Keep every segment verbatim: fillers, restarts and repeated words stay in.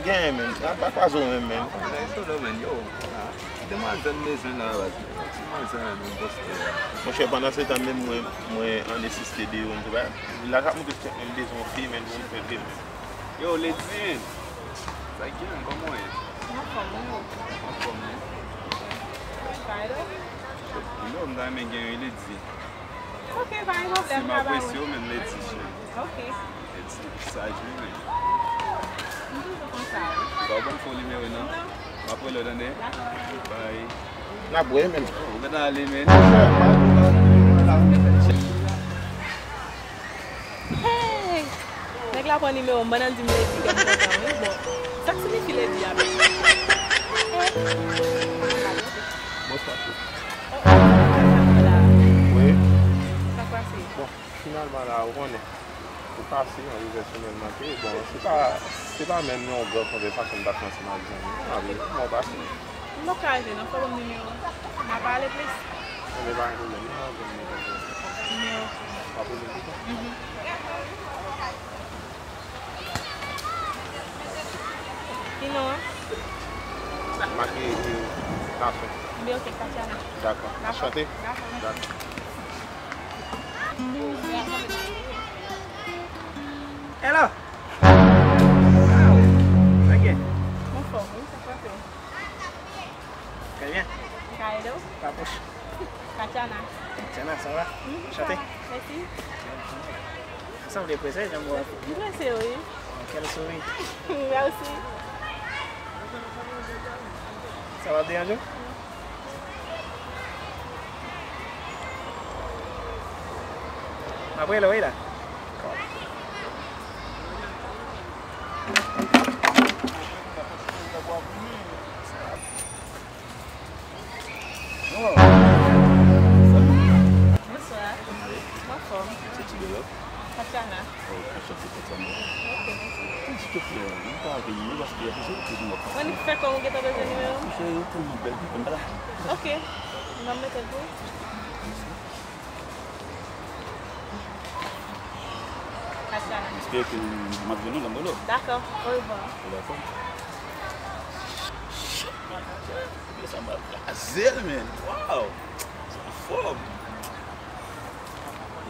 Genyen menm, pa kwaze w menm, menm. Nèg solo, menm, yo. Demwazèl m bezwen la, baz. Ti manzè la, menm, poste. Monchè, pandan se tan menm mwen, mwen an nesesite de yon ti bagay. La k ap montre tèt mwen, m bezwen yon fi, menm, pou m fè l, menm. Yo, Lady, menm. Sa k gen, kòman w ye? Anfòm, wi. Anfòm, wi. Yo, m ta renmen gen yon Lady. Ok, pa gen pwoblèm, m ka ba ou. Si m apresye w menm, Lady, cheri. Ok. Lady, saj wi, menm. M toujou konsa, wi. Ou pa ban m fo nimewo, non? Non. M ap rele w, tande? Dakò. Bye. N ap wè, menm. Oh, ou gentan ale, menm. Hey! Nèg la pran nimewo m, pandan l di m Lady, kè m kontan, wi. Bon, sa k siyifi Lady a menm? Bonswa, cheri. Oh, oh, oh, oh, oh, oh. Wi. Sa k pase? Bon, finalman la, ou konnen. Ou pase, anniversary mwen manke. Bon, se pa, se pa menm yon gran konvèsasyon m t ap fè ansanm ak zanmi m. Bon, ou pase. M pap ka rete non, fò w ban m nimewo w. N a pale plis. Enben, pa gen pwoblèm, non, ban m nimewo w. Nimewo. W ap rele m pita? Mhm. Ki non an? Make, e, Kafe. Enben, ok, Katiana. Dakò. Dakò. Anchante. Dakò, mèsi. Dakò. Hello. Sa gen? Anfòm, wi, sa k pase? Très bien. Ka ede w? Rapwoche. Katiana. Katiana, ça va? Mhm, ça va. Enchanté. Merci. Ou sanble prese, jan m wè w. M prese, wi. Oh, quel sourire. Merci. Sa va, deranje w? M ap rele w, wi, la. Oh. Bonswa. Anfòm. Se ki de lòt? Katiana. Oh, anchante, Katiana. Ok, mèsi. Silvouplè, nou pa vini, nou paske y ap bezwen kote nou ap pase. Mwen fè kòm ou gentan bezwen nimewo m? Monchè, yo tèlman bèl, m pa la. Ok. M ap mete l pou ou. Katiana. M espere ke m ap jwenn ou lè m rele w. Dakò. Orevwa. Ou dakò? Shit, man. Ebyen sa m ap kraze l, man. Wow! Sa fò.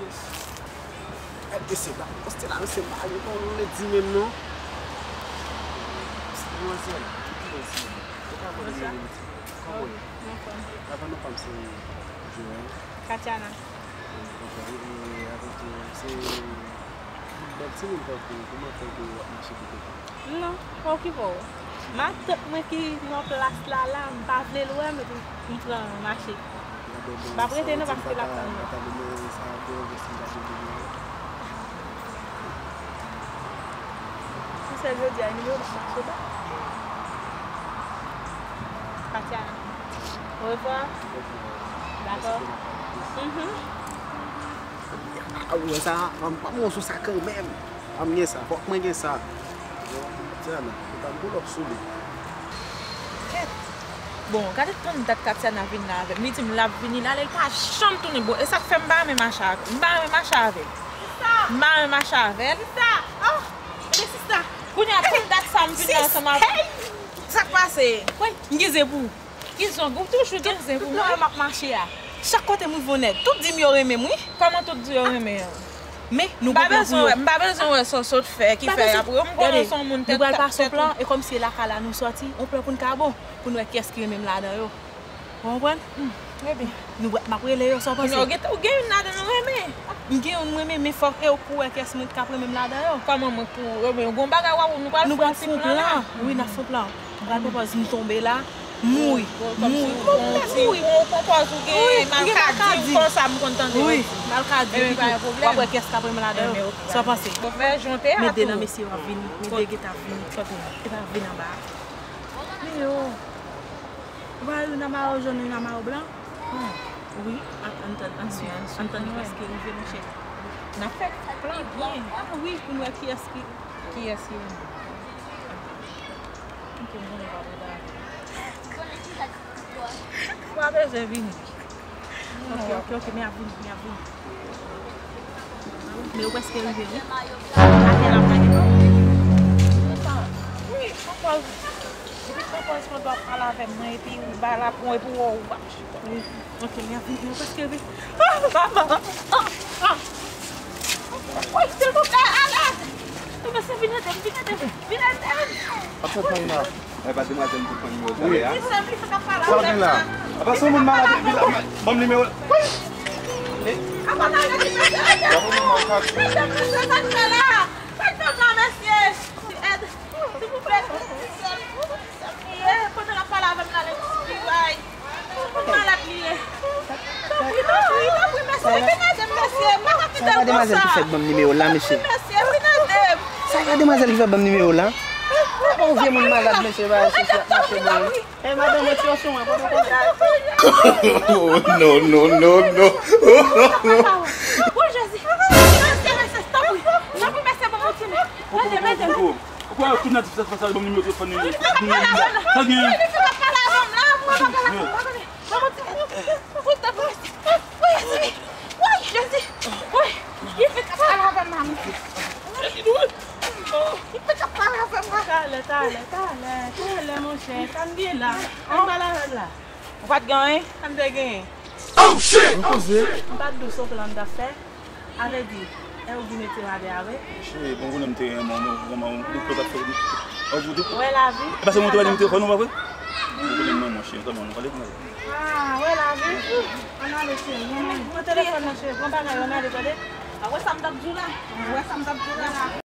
Yes. Gad mesye la, poste la, mesye pa gen kòman nou vle di menm non. Demwazèl, ki lè w si ou pa mande mwen vini ti. Kòman w ye? Mwen anfòm. Avan nou pa m se Joël. Katiana. Ok, e, avèk, e, se bèl timoun tankou w, kòman fè ke w ap mache pou kote? Non, pa okipe w. Matant mwen ki nan plas la la, m pa vle l wè m epi m pran mache. M p ap rete non paske l ap tann mwen. Pou sèl jodi a, nimewo m ap mache ba. Katiana. Orevwa. Dakò. Mhm. A, ou wè sa, an, ban m yon sou sa kanmenm. An, m gen sa, fòk mwen gen sa. Katiana, ou pa pull up sou li. Kèt. Bon, gade tann dat Katiana vin la avè m. Li di m l ap vini la, lè l pa janm tounen. Bon, e sa k fè m pa renmen mache avè l. M pa renmen mache avè l. M pa renmen mache avè l. Sista! Oh! Ebyen, sista! Kounye a, tann dat sa m vini ansanm avè l. Sa k pase? Wi, m gen zen pou ou. Ki zen, ou toujou gen zen pou mwen. Tout lè m ap mache a, chak kote m rive yon nèg, tout di m yo renmen m, wi. Kòman tout di yo renmen an? Men, nou gon plan pou yo. M pa bezwen wè, m pa bezwen wè sa w sot fè ki fè apre yo. M konnen w se yon moun tèt. Nou pral pase yon plan, e kòmsi e lakay la nou sòti, yon plan pou n ka bon, pou n wè kiyès ki renmen m ladan yo. Ou konprann? Ebyen. Nou, m ap rele yo, sa w panse? Ou gen, ou gen youn ladan nou renmen. M gen youn m renmen, men fòk e ou pou wè kiyès mwen k ap renmen m ladan yo. Kòman mwen pou renmen? Gon bagay w ap, nou pral fè yon ti plan la. Wi, n ap fè yon plan. M pral pran pòz m tonbe la, mouri. Mouri. Mwen mouri. Ou pran pòz ou gen malkadi, ou konsa m konn tande yo di. Malkadi, w ap wè kiyès k ap renmen ladan yo. Sa w panse? Met de nan mesye yo ap vini, met de gentan ap vini. Gentan ap vini anba a. Men yo. Ou pa wè youn nan mayo jòn, youn nan mayo blan? Wi, an, an tann, an swiv, an tann kiyès ki rive, monchè. N ap fè plan byen. A wi, pou n wè kiyès ki, kiyès ki renmen. Ok, m konnen w pa prepare. Ou pa bezwen vini. Ok, ok, ok, men ap vini, men ap vini. Men yo prèske rive, wi. Atè la pa gen non. Wi. Depi pran pòz pandan w ap pale avè m, mwen, epi ou ba la pou epi ou wè ou ap chita. Wi, ok, m ap vin, mwen prèske vin. Ah, manman! Ah, ah! Wi, silvouplè, alèz! Mesye, vin ede m, vin ede m, vin ede m! Ap fè fann la. E pa demwazèl m te pran nimewo talè a. Wi. Sa w gen la? Apa se yon moun malad, ban m nimewo. Wi! Apa n ale di mesye, ede m! Ede m, mesye, sa k fè la? Ede m la, mesye! Ede! Silvouplè, se sèl, se sèl m ye. Pandan l ap pale avè m la, l enspire. Malad li ye. Tanpri, tanpri, tanpri, mesye, vin ede m, mesye. M pa ka kite l konsa. Sa e demwazèl ki fèk ban m nimewo la, mesye? Tanpri, mesye, vin ede m. Sa e demwazèl ki fèk ban m nimewo la? Ou vye moun malad, mesye, ba, mesye, ap mache bon. E madanm, mwen ti osyon, mwen, pa konn. Oh, no, no, no, no. Wi, Jezi. Mesye, mesye, tanpri. Tanpri, mesye, ban m yon ti men. Ede m, ede m. Ou kwè tout natif sa, sa, ban m nimewo telefòn li. Sa gen? Wi, li fèk ap pale avè m la, mwen pa pale avè m, pa konnen. Ban m yon ti men. Wi, tanpri, mesye. Wi, Jezi. Wi, Jezi. Wi, li fèk ap pale avè m la, mesye. Li fèk ap pale avè m la. Talè, talè, talè, talè, monchè. Sa n gen la? Ann pale avè m la. Ou pa t gen anyen? Sa m te genyen? Oh, shit! M poze. M pa t di w se yon plan m t ap fè. A vle di, e ou ki mete m atè a vre? Cheri, bon, konnen m te renmen w, men vrèman, ou, ou, ou, ou, ou, ou, ou, wè lavi. E pa se mwen te wè li m telefòn ou, pa vre? Bon, konnen m renmen w, cheri, kòman nou pale, kòman? Ah, wè lavi. Ann ale, cheri, ann ale. Pran telefòn nan, cheri, pran bagay yo, ann ale, tande? A, wè sa m t ap di w la? Wè sa m t ap di w la?